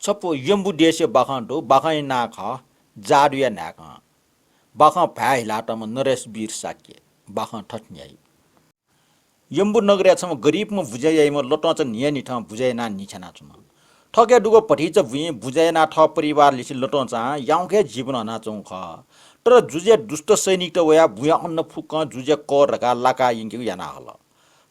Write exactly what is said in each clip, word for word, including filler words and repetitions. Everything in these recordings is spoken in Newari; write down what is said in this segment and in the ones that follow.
छपु यम्बु देशय् बाखं दु, बाखंया नां खः जादुया न्हाय्कं। बाखं भाय् हिलातःम्ह नरेश वीर शाक्य। बाखं थथे न्ह्याइ। यम्बु नगरय् छम्ह गरिबम्ह बुँज्या याइम्ह लटंचा न्हियान्हिथं बुँज्या यानाः न्हिछ्यानाच्वन। थःके दुगु भतिचा बुँइ बुँज्या यानाः थः परिवार लिसे लटंचां याउँक हे जीवन हनाच्वंगु खः। तर जुजुया दुष्ट सैनिकत वयाः बुँया अन्न फुक्कं जुजुया कर धकाः लाकाः यंकेगु याना हल।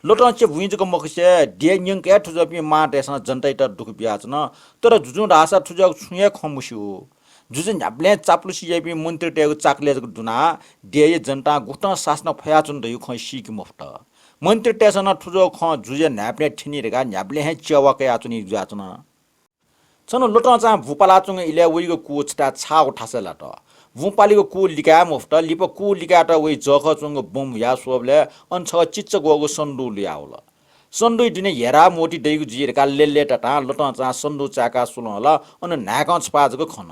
लटंचाया बुँइ जक मखुसे देय् न्यंक हे थुजःपिं मांतय्सं जनतायात दुःख बियाच्वन। तर जुजुं धाःसा थुजःगु छुं हे खँ मस्यू। जुजु न्ह्याबलें चापलुसे याइपिं मन्त्रीतय्गु चाकलय् जक दुनाः देय्या जनतां गुकथं सासना फयाच्वन धइगु खँ सीके मफुत। मन्त्रीतय्सं नं थुजःगु खँ जुजुया न्हाय्पनय् थ्यनी धकाः न्ह्याबलें हे च्यवा कयाच्वनीगु जुयाच्वन। छन्हु लटंचां बुँ पालाच्वंगु इलय् वइगु कुः छथाय् छाःगु थासय् लात। बुँ पालेगु कुः लिकाये मफुत। लिपा कुः लिकायेत वइ जःखः च्वंगु बम हुयाः स्वःबलय् अन छगः चिच्चा ग्वःगु सन्दुक लुयावल। सन्दुकया दुने हेरा मोती दइगु जुइ धकाः लय्‌लय्‌तातां लटंचां सन्दुक चाय्‌काः स्वलं हल। अन न्हाय्कं छपाः जक खन।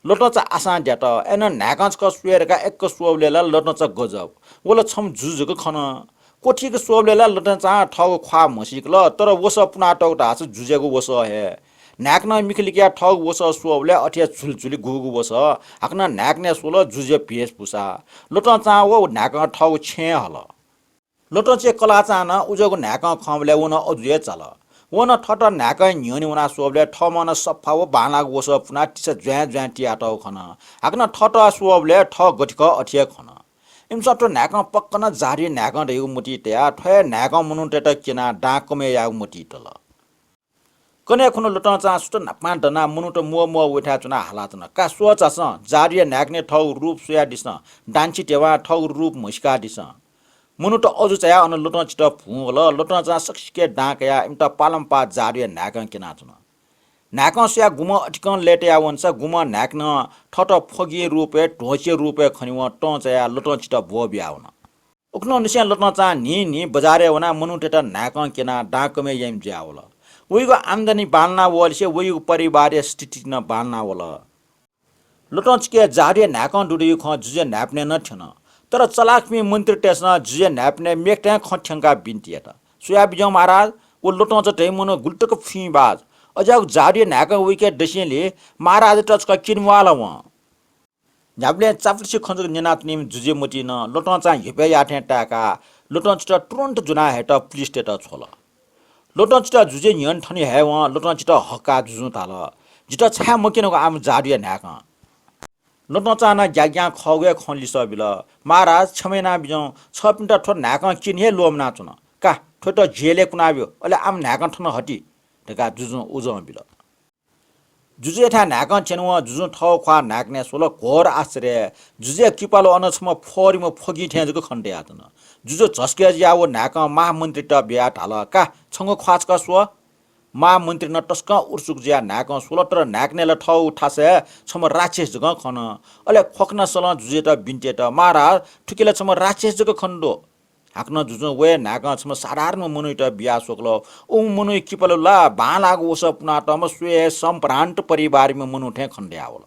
लटंचा आशां द्यात। अय्‌नं न्हाय्कं छकः स्वये धकाः यक्व स्वःबलय् ला लटंचा गजब। व ला छम्ह जुजु जक खन। क्वथिक स्वःबलय् ला लटंचां थःगु ख्वाः म्हसीकल, तर वसः पुनातःगु धाःसा जुजुयागु वसः हे। न्हाय्कनं मिखा लिकयाः थःगु वसः स्वःबलय् अथे हे झुलिझुलि गुगु वसः। हाकनं न्हाय्कनय् स्वल जुजुया भेषभूषा। लटंचां व न्हाय्कं थःगु छेँय् हल। लटंचाया कलाःचां नं उजःगु न्हाय्कं खंबलय् व नं अजू हे चाल। व नं थःत न्हाय्कंया न्ह्यःने वनाः स्वःबलय् थःम्हं नं सफा व बांलाःगु वसः पुनाः तिसा ज्वाँय् ज्वाँय् तियातःगु खन। हाकनं थःत स्वःबलय् थः गथे खः अथे हे खन। इमिसं थ्व न्हाय्कं पक्का नं जादुया न्हाय्कं धइगु मतिइ तयाः थ्व हे न्हाय्कं मनूतय्त क्यनाः दां कमय् यायेगु मतिइ तल। कन्हय् खुन्हु लटंचां सुथ न्हापां दनाः मनूत म्वः म्वः वइथाय् च्वनाः हालाच्वन, का स्व झासँ, जादुया न्हाय्कनय् थःगु रूप स्वयादिसँ, दान्छि ध्यबां थःगु रूप म्हसीकादिसँ। मनूत अजू चायाः अन लटंचित भुं वल। लटंचां सकसिके दां कयाः इमित पालंपाः जादुया न्हाय्कं क्यनाच्वन। न्हाय्कं स्वयाः गुम्हं अतिकं लय्‌तया वंसा गुम्हं न्हाय्कनं थःत फगिं रूपय्, ध्वंसिया रूपय् खनेवं तं चायाः लटंचित ब्वःबिया वन। उखुन्हुनिसें लटंचां न्हिं न्हिं बजारय् वनाः मनूतय्त न्हाय्कं क्यनाः दां कमय् याइम्ह जुयावल। वइगु आम्दानी बांलाना वःलिसे वइगु परिवारया स्थिति नं बांलाना वल। लटंचिके जादुया न्हाय्कं दु धइगु खँ जुजुया न्हाय्पनय् नं थ्यन। तर चलाखपिं मन्त्रीतय्सं जुजुया न्हाय्पनय् मेकथं खँ थ्यंकाः बिन्ति यात, स्वयाबिज्याहुँ महाराज, व लटंचा धइम्ह मनू गुलितक फुइँबाज। अज्याःगु जादुया न्हाय्कं वइके दसेंलि महाराजयात छकः क्यनेमाः ला वं। न्ह्याबलें चापलुसे खँ जक न्यनाच्वनीम्ह जुजुया मतिइ नं लटंचां ह्यब्वय् याः थें ताय्काः लटंचित तुरुन्त ज्वना हयेत पुलिसतय्त छ्वल। लटंचित जुजुया न्ह्यःने थने हयेवं लटंचित हक्काः जुजुं धाल, जितः छाय् मक्यनागु आम जादुया न्हाय्कं? लटंचां नं ग्याग्यां खःगु हे खँ लिसः बिल, महाराज, क्षमा यानाबिज्याहुँ, छःपिन्त थ्व न्हाय्कं क्यने हे ल्वःमनाच्वन। का, थ्वयात जेलय् कुनाब्यु, अले आम न्हाय्कं थन हति धकाः जुजुं उजं बिल। जुजुयाथाय् न्हाय्कं थ्यनेवं जुजुं थःगु ख्वाः न्हाय्कनय् स्वल। घोर आश्चर्य, जुजुया किपालु अन छम्ह फोहोरीम्ह फगिं थें जक खने दयाच्वन। जुजु झस्के जुयाः व न्हाय्कं महामन्त्रीत बियाः धाल, का, छंगु ख्वाः छकः स्व। महामन्त्रीं नं तसकं उत्सुक जुयाः न्हाय्कं स्वल, तर न्हाय्कनय् ला थःगु थासय् छम्ह राक्षस जकं खन। अले ख्वखनासलं जुजुयात बिन्ति यात, महाराज, थुकी ला छम्ह राक्षस जक खने दु। हाकनं जुजुं व हे न्हाय्कं छम्ह साधारण मनूयात बियाः स्वकल। उम्ह मनूया किपालु ला बांलाःगु वसः पुनातःम्ह स्वये हे सम्भ्रान्त परिवारम्ह मनू थें खने दयावल।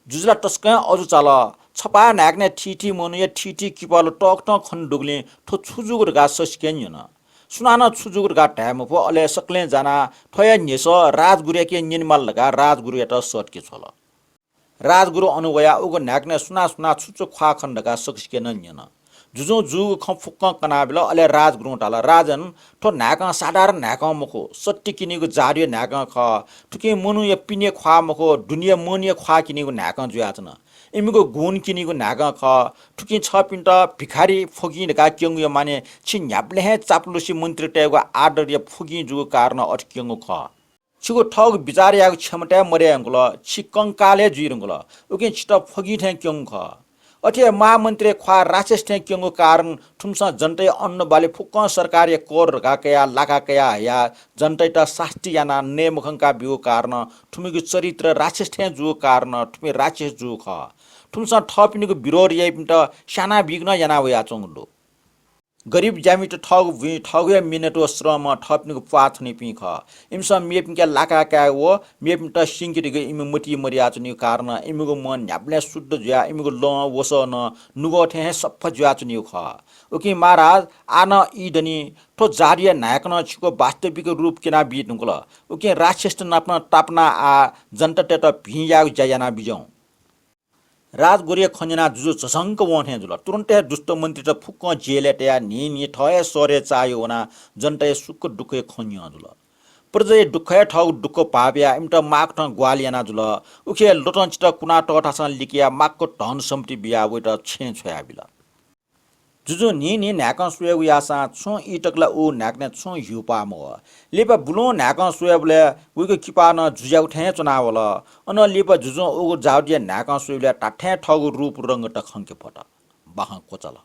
जुजु ला तसकं अजू चाल। छपाः न्हाय्कनय् थीथी मनूया थीथी किपालु तःकथं खने दुगुलिं थ्व छु जूगु धकाः सकसिकें न्यन। सुनानं छु जूगु धकाः धाये मफु। अले सकलें जानाः थ्वया न्ह्यसः राजगुरुयाके न्यनेमाल धकाः राजगुरुयात सःतके छ्वल। राजगुरु अन वयाः उगु न्हाय्कनय् सुनां सुनां छु छु ख्वाः खन धकाः सकसिकें नं न्यन। जुजुं जूगु खँ फुक्कं कनाबिल। अले राजगुरुं धाल, राजन, थ्व न्हाय्कं साधारण न्हाय्कं मखु, सत्य क्यनीगु जादुया न्हाय्कं खः। थुकिं मनूया पिने ख्वाः मखु, दुनेया मनया ख्वाः क्यनीगु न्हाय्कं जुयाच्वन। इमिगु गुण क्यनीगु न्हाय्कं खः। थुकिं छःपिन्त भिखारी, फगिं धकाः क्यंगुया माने छि न्ह्याबलें हे चापलुसे मन्त्रीतय्गु आदरया फगिं जूगु कारणं अथे क्यंगु खः। छिगु थःगु बिचाः यायेगु क्षमता हे मदये धुंकल, छि कंकाल हे जुइ धुंकल, उकिं छित फगिं थें क्यंगु खः। अथे हे महामन्त्रीया ख्वाः राक्षस थें क्यंगु कारण थुमिसं जनताया अन्न बाली फुक्कं सरकारया कर धकाः कयाः लाका कयाः हयाः जनतायात सास्ती यानाः नये मखंका ब्यूगु कारणं थुमिगु चरित्र राक्षस थें जूगु कारणं थुमि राक्षस जूगु खः। थुमिसं थःपिनिगु विरोध याइपिन्त स्यानाबीगु नं याना वयाच्वंगु दु। गरिब ज्यामित थःगु बुँइ थःगु हे मिहिनेत व श्रमं थःपिनिगु प्वाः थनीपिं खः। इमिसं मेपिन्के लाका काये व मेपिन्त स्यंके धइगु इमि मतिइ मदयाच्वनीगु कारणं इमिगु मन न्ह्याबलें शुद्ध जुयाः इमिगु लं वसः नं नुगः थें हे सफा जुयाच्वनीगु खः। उकिं महाराज, आः नं ई दनि, थ्व जादुया न्हाय्कनं छिगु वास्तविक रूप क्यनाबी धुंकल। उकिं राक्षसत नाप नं तापानाः आः जनतातय्त भिं यायेगु ज्या यानाबिज्याहुँ। राजगुरुया खँ न्यनाः जुजु झसंक वं थें जुल। तुरुन्त हे दुष्ट मन्त्रीत फुक्कं जेलय् तयाः न्हिं न्हिं थः हे शहरय् चाःह्यू वनाः जनताया सुख दुःखया खँ न्यं जुल। प्रजाया दुःखय् थःगु दुःख भाःबियाः इमित माःकथं ग्वाहालि याना जुल। उखे लुतं चित कुना तःथासं लिकयाः माक्व धन सम्पत्ति बियाः वइत छेँय् छ्वयाबिल। जुजुं न्हिं न्हिं न्हाय्कं स्वयेगु याःसां छुं ई तक ला उ न्हाय्कनय् छुं ह्यूपाः मवः। लिपा बुलुं न्हाय्कं स्वयेबलय् वइगु किपाः नं जुजुयागु थें च्वनावल। अनं लिपा जुजुं उगु जादुया न्हाय्कं स्वयेबलय् धात्थें थःगु रूप रंग तक खंके फत। बाखं क्वचाल।